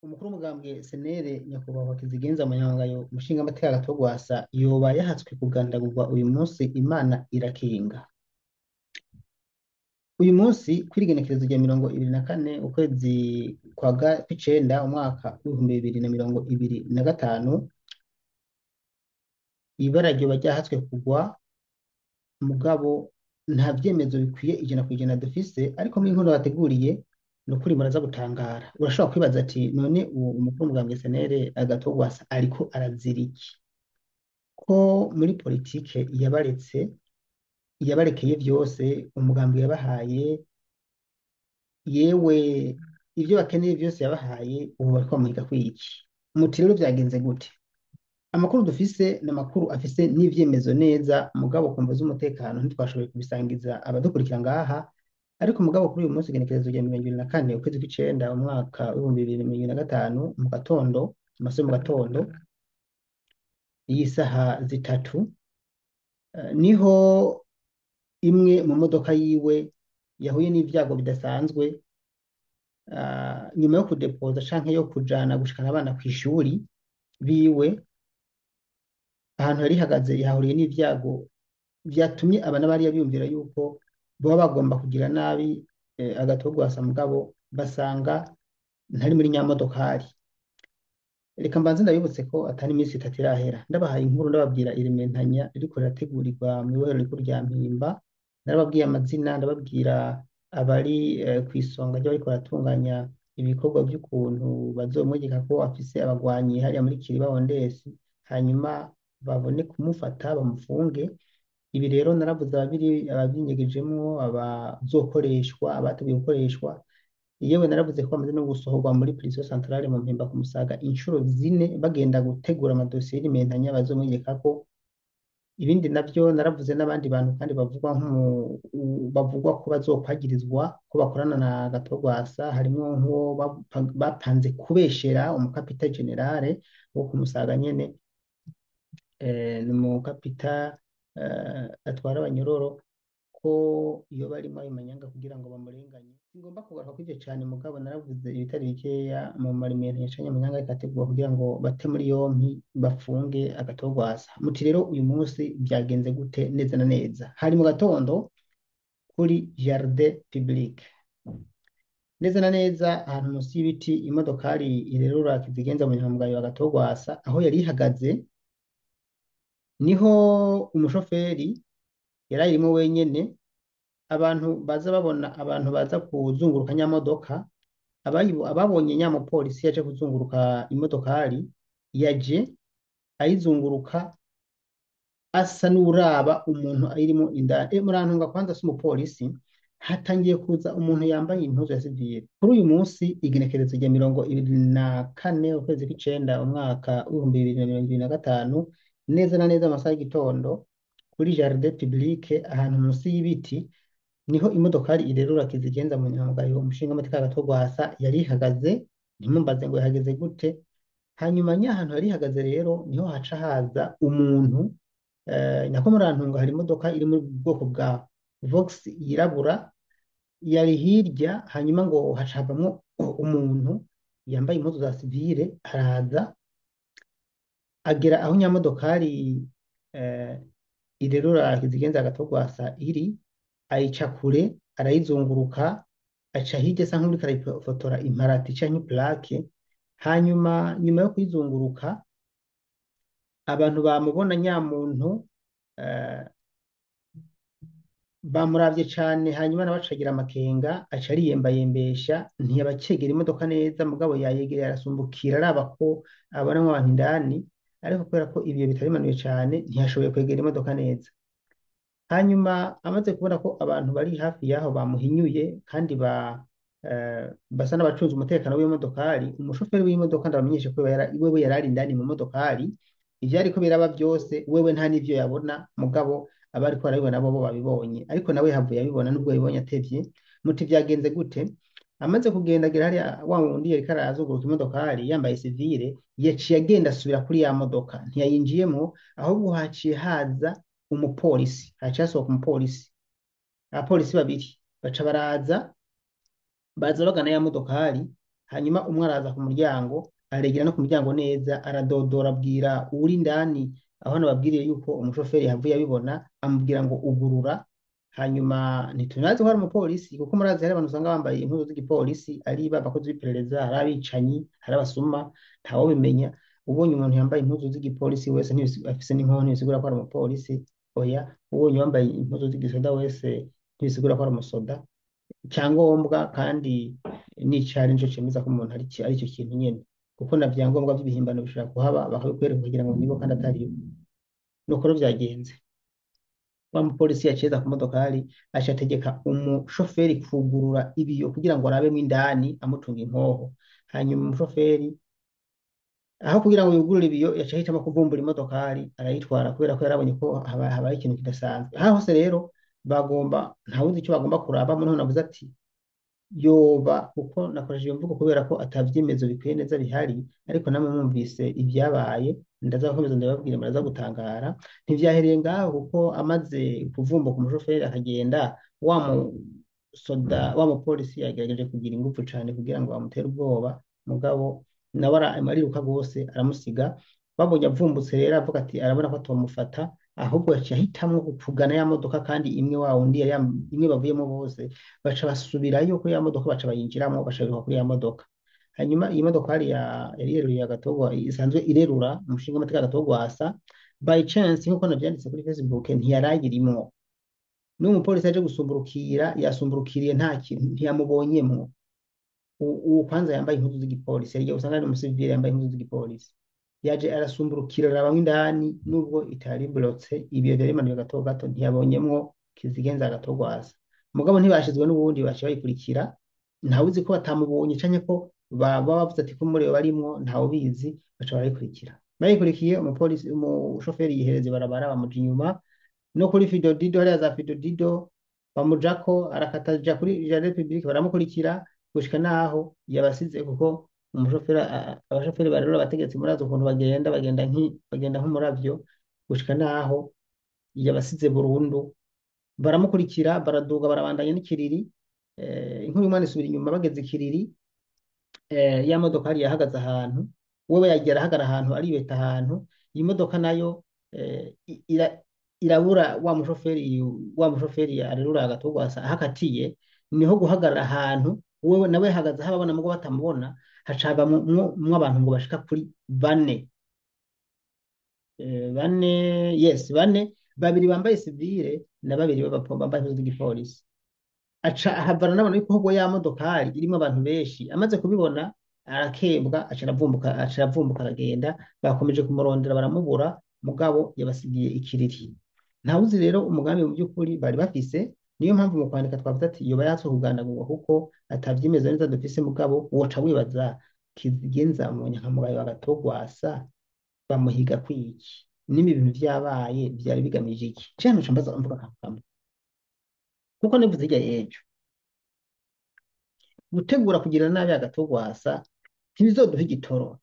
Umukuru w'umugambwe CNL, Nyakubahwa Kizigenza Munyangayo, umushingamateka Agathon Rwasa, yoba yahatswe kugandagurwa uyu munsi, Imana irakinga. Uyu munsi kw'igenekerezo rya 24 ukwezi kwa kw'icenda umwaka w'2025, ibara ryoba ryahatswe kugwa, mugabo nta vyemezo bikwiye 100% dufise, ariko mw'inkuru bateguriye ni ukuri muraza gutangara. Urashobora kwibaza ati: "None uwo umukuru w'umugambwe CNL Agathon Rwasa ariko arazira iki, ko muri politike yabaretse, yabarekeye vyose, umugambi yabahaye, yewe ivyo bakeneye vyose yabahaye, ubu bariko bamuhiga kwiki?" Muti rero vyagenze gute? Amakuru dufise ni amakuru afise n'ivyemezo neza, mugabo ku mvo z'umutekano ntitwashoboye kubisangiza abadukurikira ngaha. Ariko mugabo kuri uyu munsi, igenekerezo rya 24 ukwezi kw'icenda umwaka w'2025, mu gatondo, amasaha yo mu gatondo y'isaha 3, niho imwe mu modoka yiwe yahuye n'ivyago bidasanzwe, nyuma yo kudepoza canke yo kujana gushikana abana kw'ishuri biwe. Ahantu yari ihagaze yahuriye n'ivyago vyatumye aba n'abariya biyumvira yuko boba bagomba kugira nabi Agathon Rwasa, mugabo basanga ntari muri nyamodokari. Reka mbanze ndabibutse ko atari iminsi 3 irahera ndabahaye inkuru, ndababwira irementanya ririko rirategurirwa mw'ibohero rikuru rya Mpimba. Narababwiye amazina, ndababwira abari kw'isonga ry'abariko baratunganya ibikorwa vy'ukuntu bazomwegeka ko afise abagwanyi hariya muri Kiriba Ondesi, hanyuma babone kumufata bamufunge. Ibi rero naravuze ababiri ababinyegejemwo, abazokoreshwa, abateguye gukoreshwa. Yewe naravuze ko bamaze no gusohorwa muri prison centrale mu Mpimba ku Musaga inshuro 4, bagenda gutegura amadosiye y'imentanya bazomwegekako. Ibindi navyo naravuze n'abandi bantu kandi bavugwa bavugwa ko bazokwagirizwa ko bakorana na Agathon Rwasa, harimwo nk'uwo bapanze kubeshera umukapita generale wo ku Musaga nyene, ni umukapita atwara abanyororo, ko iyo barimwo ayo manyanga kugira ngo bamurenganye. Singomba kugaruka kw'ivyo cane, mugabo naravuze ibitari bikeya mu marimento yacanye amanyanga ariko ategurwa kugira ngo bate muri yompi, bafunge Agathon Rwasa. Muti rero uyu munsi vyagenze gute neza na neza? Hari mu gatondo kuri Jardin Public, neza na neza ahantu munsi y'ibiti, imodokari irerura Kizigenza Munyangamugayo Agathon Rwasa aho yari ihagaze, niho umushoferi yari ayirimwo wenyene. Abantu baza babona abantu baza kuzunguruka nyamodoka, ababonye nyamupolisi yaje kuzunguruka imodokari, yaje ayizunguruka asa n'uraba umuntu ayirimo indani. Murantunga kwanza si umupolisi, hatangiye kuza umuntu yambaye impuzu ya sivile. Kuri uyu munsi, igenekerezo rya 24 ukwezi kw'icenda umwaka w'2025, neza na neza amasaha y'igitondo, kuri Jardin Public, ahantu munsi y'ibiti, niho imodokari irerura Kizigenza Munyangamugayo, umushingamateka Agathon Rwasa, yari ihagaze. Ntimumbaze ngo yahageze gute. Hanyuma nyahantu yari ihagaze rero niho haca haza umuntu, nako murantunga hari imodoka iri mu bwoko bwa Vox yirabura yari hirya. Hanyuma ngo haca havamwo umuntu yambaye impuzu za sivile, araza agera aho nyamodokari irerura Kizigenza Agathon Rwasa iri, ayica kure, arayizunguruka, aca hirya asa nk'uriko arayifotora imparati canke plaque. Hanyuma nyuma yo kuyizunguruka, abantu bamubona nyamuntu, bamuravye cane. Hanyuma nawe acagira amakenga, aca ariyembayembesha, ntiyabacegera imodoka neza, mugabo yayegereye, arasumbukira, araba ko abonamwo abantu indani, ariko kubera ko ibiyo bitari bimanuye cane ntiyashoboye kwegera imodoka neza. Hanyuma amaze kubona ko abantu bari hafi yaho bamuhinyuye kandi basa n'abacunze umutekano w'imodokari, umushoferi w'imodoka, ndabamenyeshe ko wewe yarari indani mu modokari, ivyariko biraba vyose wewe nta n'ivyo yabona, mugabo abariko barabibona bobo babibonye, ariko nawe yahavuye abibona nubwo yabibonye atevye. Muti vyagenze gute? Amaze kugenda agera hariya, wa wundi yariko arazunguruka imodokari yambaye sivile yaciye agenda asubira kuri ya modoka, ntiyayinjiyemwo, ahubwo haciye haza umupolisi, haciye hasohoka umupolisi, abapolisi babiri baca baraza, baza bagana ya modokari. Hanyuma umwe araza ku muryango, aregera no ku muryango neza, aradodora, abwira uwuri indani aho nababwiriye yuko umushoferi yavuye abibona, amubwira ngo ugurura. Hanyuma ntitunazi ko hari umupolisi, kuko murazi hari abantu usanga bambaye impuzu z'igipolisi, ari abakozi b'iperereza, hari abicanyi, hari abasuma, ntawobimenya. Ubonye umuntu yambaye impuzu z'igipolisi wese afise n'inkoho ntibisigura ko ari umupolisi, oya. Ubonye uwambaye impuzu z'igisoda wese ntibisigura ko ari umusoda. Icyangombwa kandi n'icari nico cemeza ko umuntu ari ico kintu nyene, kuko na vyangombwa vy'ibihimbano bishobora kuhaba bakabikwereka kugira ngo nibo kandi atari bo. Nuko rero vyagenze, wa mupolisi yaciye ku modokari, aca ategeka umushoferi kugurura ibiyo kugira ngo arabemwo indani, amutunga inkoho. Hanyuma umushoferi aho kugira ngo yugurure ibiyo yaciye ahitamwo kuvumbura imodokari arayitwara, kubera ko yarabonye ko habaye ikintu kidasanzwe. Aha hose rero bagomba, ntawuzi icyo bagomba kuraba. Noneho navuze ati yoba, kuko nakoresheje iyo mvugo kubera ko atavyemezo bikwiye neza bihari, ariko namwe mwumvise ibyabaye, ndaza gukomeza ndababwira, muraza gutangara. Ntivyahereye ngaho, kuko amaze kuvumbuka umushoferi akagenda, wa musoda wa mupolisi yagerageje kugira ingufu cane kugira ngo amutere ubwoba, mugabo nawe ariruka rwose aramusiga. Babonye avumbutse rero avuga ati arabona ko atomufata, ahubwo yaciye ahitamwo kugana ya modoka, kandi imwe wa wundi yari imwe bavuyemo bose, baca basubirayo kuri ya modoka, baca bayinjiramo, baca biruka kuri ya modoka. Hanyuma iyi modoka yari yeruye Agatogwa, isanzwe irerura umushinga w'amateka Agatogwasa, by chance nkuko navyanditse kuri Facebook ntiyarayirimwo. N'uwo mupolisi aje gusumburukira, yasumburukiriye nta kintu, ntiyamubonyemwo. Uwo kwanza yambaye impuzu z'igipolisi, yari usanga ari umusivile yambaye impuzu z'igipolisi, yaje arasumburukira arabamwe indani, nubwo itari bloqué, ibiyo vyari bimanuye gato gato, ntiyabonyemwo Kizigenza Agatogwasa. Mugabo ntibashizwe n'ubundi, baciye bayikurikira, ntawuzi ko batamubonye canke ko baba bavuze ati ko muri barimwo, ntawubizi, baca barayikurikira. Bayikurikiye, umupolisi umushoferi yihereza ibarabara, bamuja inyuma no kuri Fidodido, hariya za Fidodido bamujako, arakata aja kuri Jardin Public, baramukurikira gushika naho yabasize, kuko umushoferi abashoferi barerura abategetsi murazi ukuntu bagenda, bagenda nk'umuravyo, gushika naho yabasize burundu. Baramukurikira, baraduga, barabandanya n'ikiriri. Inkuru y'umwana isubira inyuma, bageze ikiriri, ya modoka yari yahagaze ahantu, wewe yagiye arahagara ahantu, aribeta ahantu, iyi modoka nayo irabura wa mushoferi, wa mushoferi arerura Agatogwasa ahakatiye, niho guhagarara ahantu, wewe nawe yahagaze aho ababona mugo batamubona, hacaba mwo abantu ngo bashika kuri bane. Bane, yes, bane, babiri bambaye sivile na babiri bambaye impuzu z'igipolisi. Aca ahavana n'abantu yuko ahubwo ya modokari irimwo abantu benshi, amaze kubibona arakebwa, aca aravumbuka, aca aravumbuka aragenda. Bakomeje kumurondera baramubura, mugabo yabasigiye ikiriri. Ntawuzi rero umugambi mu by'ukuri bari bafise. Niyo mpamvu mu kwandika twavuze ati yoba yatswe kugandagurwa, kuko atavyemeza neza dufise, mugabo woca wibaza Kizigenza mu nyankamugayo Agatogwasa bamuhiga kwiki, nimba ibintu vyabaye vyari bigamije iki? Canke nca mbaza mvuga akantu kamwe, kuko nivuze hirya y'ejo, gutegura kugira nabi Agatogwasa ntibizoduha igitoro,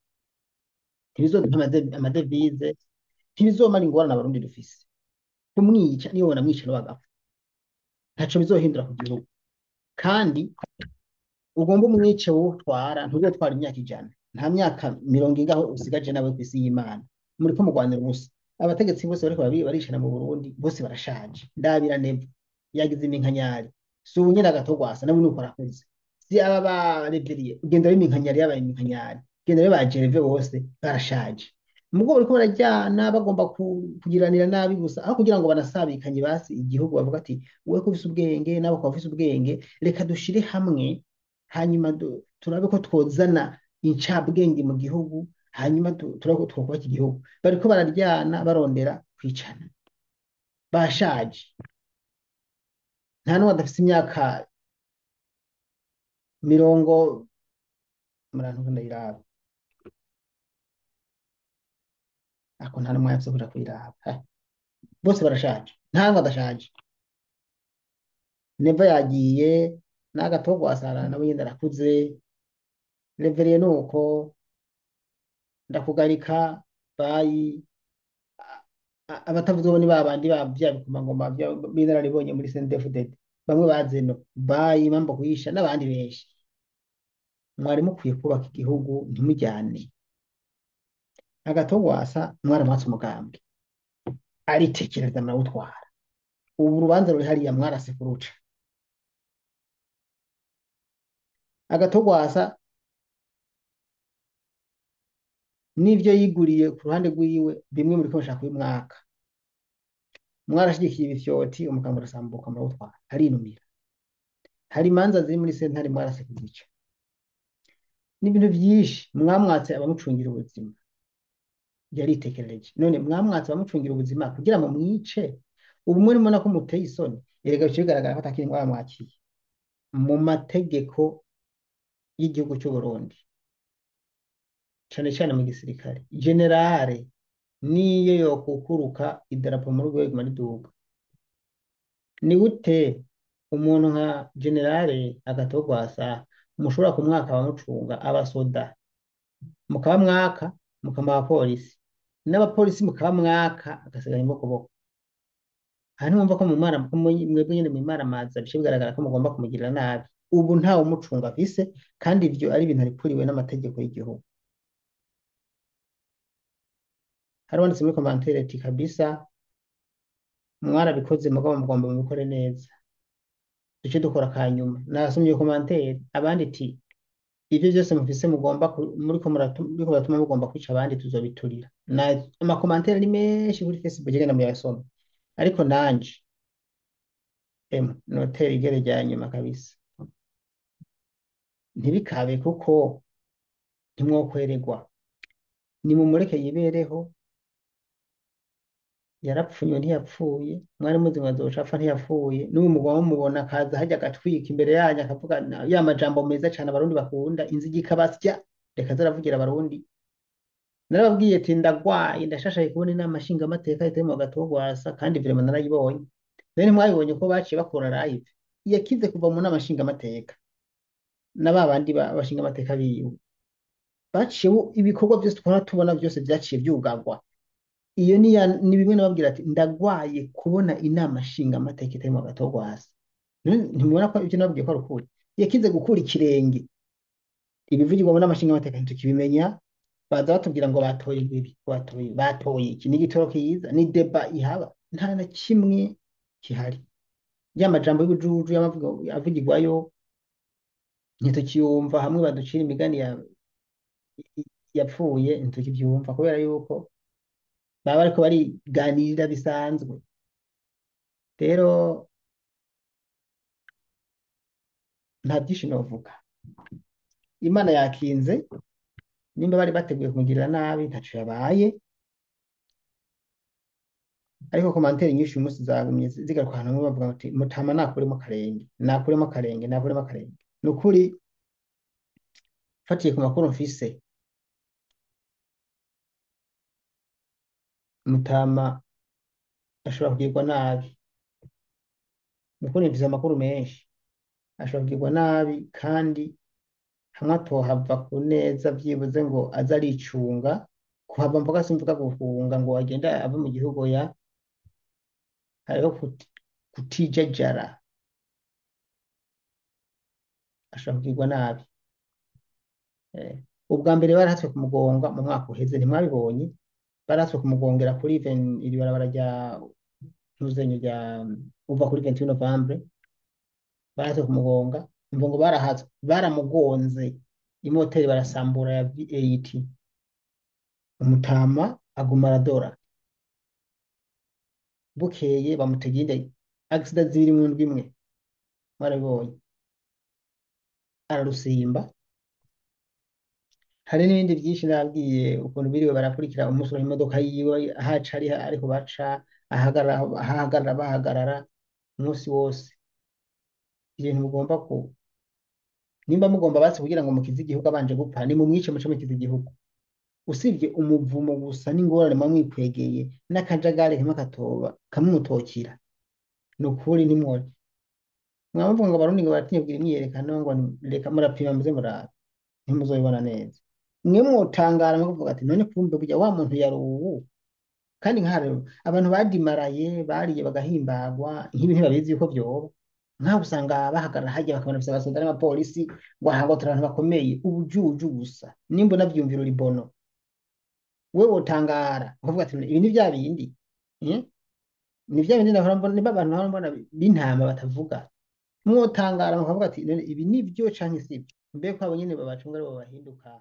ntibizoduha amadevize, ntibizomara ingorane abarundi dufise. Kumwica niyo bonamwica no bagapfa, ntaco bizohindura ku gihugu. Kandi ugomba umwice wowe utwara, ntuzotwara imyaka 100, nta myaka 40 ingaho usigaje nawe kw'isi y'Imana. Muriko mugwanira ubusa. Abategetsi bose bariko barishana mu Burundi bose barashaje. Ndabira Neva yagize iminkanyari, si ubu nyene Agatogwasa nawe nuko arakuze, si aba ba Reveriye, ugenda b'iminkanyari yabaye iminkanyari, ugenda ba Gereve bose barashaje. Mugo bariko barajyana bagomba kugiranira nabi gusa, aho kugira ngo banasabikanye basi igihugu, bavuga ati wewe ko ufise ubwenge nabo ko bafise ubwenge, reka dushire hamwe, hanyuma turabe ko twozana incabwenge mu gihugu, hanyuma turabe ko twokubaka igihugu. Bariko bararyana barondera kwicana, bashaje, nta n'umwe adafise imyaka mirongo murantu ndayiraba, ako nta n'umwe afise kuja kuyiraba. Bose barashaje, nta n'umwe adashaje. Neva yagiye n'Agatogwasa nawe nyene arakuze, Reveriye nuko ndakugarika bayi. Abatavuze bo ni babandi ba vya bikomangoma b'inararibonye muri CNDD-FDD, bamwe bazeno bayi mambo kuyisha n'abandi benshi. Mwari mukwiye kubaka igihugu ntimujyane. Agatogwasa mwaramwatse umugambi aritekereza murawutwara. Ubu urubanza ruri hariya mwarase kuruca. Agatogwasa n'ivyo yiguriye ku ruhande rwiwe bimwe muriko mushaka kubimwaka. Mwarashigikiye ibifyoti umugambi urasambuka murawutwara arinumira. Hari imanza ziri muri sentare mwarase kuzica. N'ibintu vyinshi mwamwatse abamucungira ubuzima. Yaritekerereje. None mwamwatse abamucungira ubuzima kugira ngo mwice. Ubu muri mubona ko muteye isoni. Erega bice bigaragara ko atakindi mwamwakiye. Mu mategeko y'igihugu cy'u Burundi, cane cane mu gisirikare, generale niyo yokukuruka idarapo mu rugo riguma riduga. Ni gute umuntu nka generale Agatogwasa mushobora kumwaka abamucunga abasoda, mukaba mwaka mukamuha abapolisi, n'abapolisi mukaba mwaka agasigara imbokoboko? Aha ntiwumva ko mwebwe nyene mwimaramaza, bice bigaragara ko mugomba kumugirira nabi. Ubu ntawe umucunga afise, kandi ivyo ari ibintu arikuriwe n'amategeko y'igihugu. Hari uwanditse muri commentaire ati kabisa mwarabikoze mugabo mugomba mubikore neza, duce dukora akanyuma. Nasomye iyo commentaire, abandi ati ivyo vyose mufise mugomba muriko muratuma mugomba kwica abandi tuzobiturira. Ama commentaire ari menshi kuri Facebook genda muyasome, ariko nanje notera igere rya nyuma kabisa, ntibikabe kuko ntimwokweregwa. Nimumureke yibereho, yarapfuye ntiyapfuye, mwari muzi ngo azoca apfa ntiyapfuye. N'ubu mugomba mumubona akaza harya agatwika imbere yanyu akavuga ya majambo meza cane abarundi bakunda, inzige ikabasya, reka aze aravugira abarundi. Narababwiye ati ndagwaye ndashashaye kubona inama nshingamateka itari mu Gatogwasa, kandi vraiment narayibonye. Rero ntimwabibonye ko baciye bakora live, yakize kuva mu nama nshingamateka na ba bandi bashingamateka biwe baciye ibikorwa vyose twahora tubona vyose vyaciye vyugagwa. Iyo ni bimwe nababwira ati ndagwaye kubona inama nshingamateka itari mu Gatogwasa. Ntimubona ko ivyo nababwiye ko ari ukuri? Yakize gukura ikirenge, ibivugirwa mu nama nshingamateka ntitukibimenya. Baza batubwira ngo batoye ibi, batoye iki, ni igitoro kiza, ni deba ihaba, nta na kimwe kihari. Ya majambo y'ubujuju y'amavugo avugirwayo ntitukiyumva, hamwe baducira imigani yapfuye ntitukivyumva kubera yuko baba bariko bariganirira bisanzwe. Rero nta vyinshi novuga, Imana yakinze, nimba bari bateguye kumugirira nabi ntaco yabaye. Ariko commentaire nyinshi uyu munsi zagumye zigaruka ahantu hamwe bavuga bati mutama nakuremo akarenge, nakuremo akarenge, nakuremo akarenge. Nukuri mfatiye ku makuru mfise, mutama ashobora kugirwa nabi. Nukuri mfise amakuru menshi, ashobora kugirwa nabi, kandi hamwe atohava ku neza vyibuze ngo aze aricunga. Kuhava mvuga simvuga guhunga ngo agende ave mu gihugu, ya hariho kutijajara, ashobora kugirwa nabi. Ubwa mbere barahatswe kumugonga mu mwaka uheze, ntimwabibonye? Barahatswe kumugongera kuri iri barabara rya Ntuzenyo rya uva kuri 21 Novembre, barahatswe kumugonga, umva ngo barahatswe, baramugonze imoteri barasambura ya V8, umutama aguma aradora. Bukeye bamutega iyindi accident zibiri mu ndwi imwe, mwarabibonye, ararusimba. Hari n'ibindi byinshi nababwiye ukuntu biriwe barakurikira umunsi umwe imodoka yiwe ahaca ari ariko baca ahagarara bahagarara umunsi wose. Ibintu mugomba ku nimba mugomba basi kugira ngo mukize igihugu abanje gupfa, ni mumwice muce mukize igihugu. Usibye umuvumo gusa n'ingorane muba mwikwegeye n'akajagari kamwe katoba kamumutokira, ni ukuri ntimwore. Mwaba muvuga ngo abarundi ngo baratinya kugira imyiyerekano, ngo reka murapima muze murabe, ntimuzobibona neza. Mwe mwotangara mukavuga ati none kumbe burya wa muntu yari ubu. Kandi nk'aha rero abantu badimaraye bariye bagahimbagwa nk'ibi ntibabizi yuko vyoba. Nkaho usanga bahagarara hajya bakabona bafise abasoda n'abapolisi ngo aha ngo turi abantu bakomeye, ubujuju gusa. Nimba unavyumvira uri bono, wewe wotangara ukavuga ati ibi ni vya bindi, eh? Ni vya bindi nahora mbona, niba abantu nahora mbona b'intama batavuga, mwotangara mukavuga ati none ibi ni vyo canke sivyo? Mbe ko abo nyene babacunga aribo bahinduka.